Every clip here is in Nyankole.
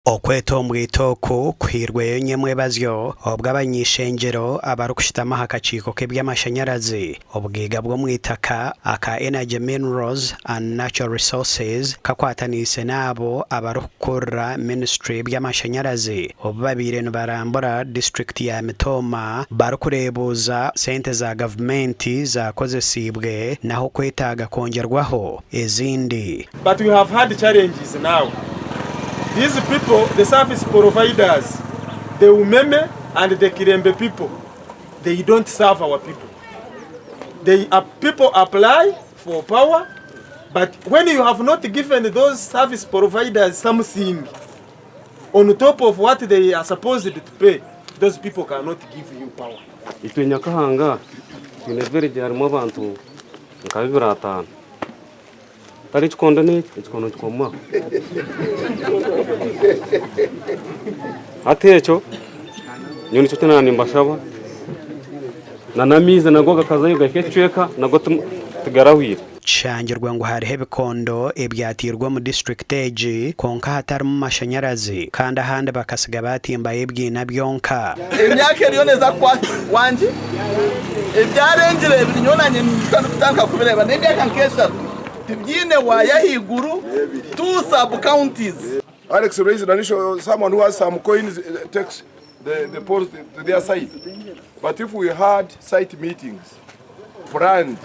Okwetombwita oku kuhairweyo nyemwebazyo obwo abany'ishengyero abarikushutama aha kakiiko k'eby'amashanyarazi, obugaiga bw'omu itaka aka Energy Minerals and Natural Resources kakwataniise n'abo abarikukurira minisiture y'eby'amashanyarazi obu babaire nibarambura disiturikiti ya Mitooma barikureebuuza sente za gavumenti zaakozesiibwe n'ahokwetaaga kwongyerwaho ezindi. But we have had challenges now these people the service providers the umeme and the kirembe people they don't serve our people they people apply for power but when you have not given those service providers something on top of what they are supposed to pay those people cannot give you power. Itwe Nyakahanga twine village harimu abantu nka 25. Tari ekikondo n'eki, ekikondo nikikoma aho. Hati ekyo nyowe nikyo eki nimbashaba na n'amaizi nago gakazayo gahika ekicweka nago tigarahwire. Kishangirwe ngu hariho ebikondo ebyateirwe omu disiturikiti egi kwonka hatarimu mashanyarazi kandi ahandi bakasiga baatimbayo ebyiina byonka. Emyaka eriyo neeza kukwata wangi ebyarengire ebiri nyowe nanye ndikutandika kubireeba n'emyaka nk'eshatu tibyine waaya ahaiguru two sub counties. Alex raised an issue, someone who has some coins takes the, the poles to their side. But if we had site meetings planned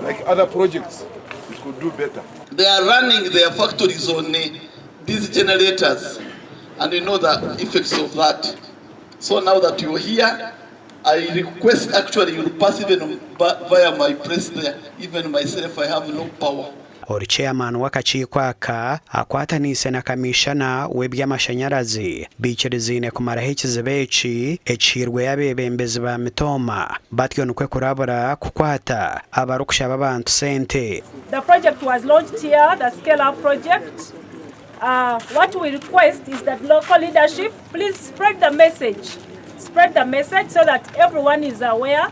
like other projects, it could do better. They are running their factories on these generators and you know the effects of that. So now that you're here, I request actually you'll pass even via my press there, even myself I have no power. Ori Chairman w'akakiiko aka akwataniise na Kamishana w'eby'amashanyarazi baikirizaine kumaraho ekizibu eki ekihairweyo abeebembezi ba Mitooma batyo nikwo kurabura kukwata abarikushaba abantu sente. The project was launched here, the Scale Up project. What we request is that local leadership please spread the message, spread the message so that everyone is aware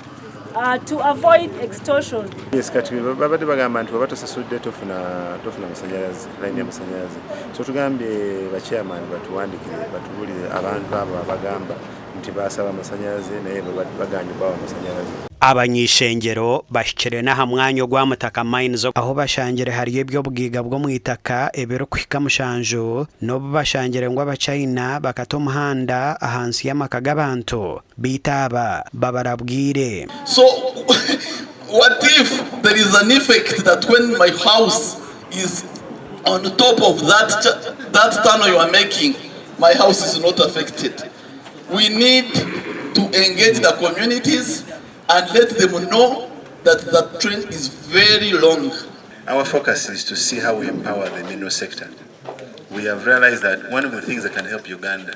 to avoid extortion. Yes, kati babadde bagamba nti oba tosasudde tofuna tofuna masanyalaze layini y'amasanyalaze so tugambye ba chairman batuwandikire batubulire abantu abo abagamba nti basaba amasanyalaze naye baganye bawa amasanyalaze. Abany'ishengyero bahikire n'aha mwanya ogwa Mutaka Mines ahu bashangire hariyo eby'obugaiga bw'omu itaka ebirikuhika mushanju n'obu bashangire ngu Abachina bakata omuhanda ahansi y'amaka g'abantu beitu aba babarabwire. So what if there is an effect that when my house is on top of that, that tunnel you are making, my house is not affected. We need to engage the communities and let them know that the train is very long. Our focus is to see how we empower the mineral sector. We have realized that one of the things that can help Uganda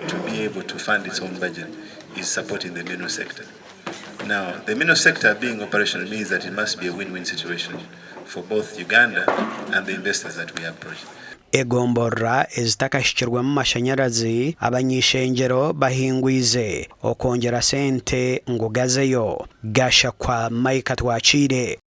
to be able to fund its own budget is supporting the mineral sector. Now, the mineral sector being operational means that it must be a win-win situation for both Uganda and the investors that we approach. Egomborora ezitakahikirwemu mashanyarazi, abany'ishengyero bahingwize okwongyera sente ngu gazeyo. Gashakwa Micah Twakiire.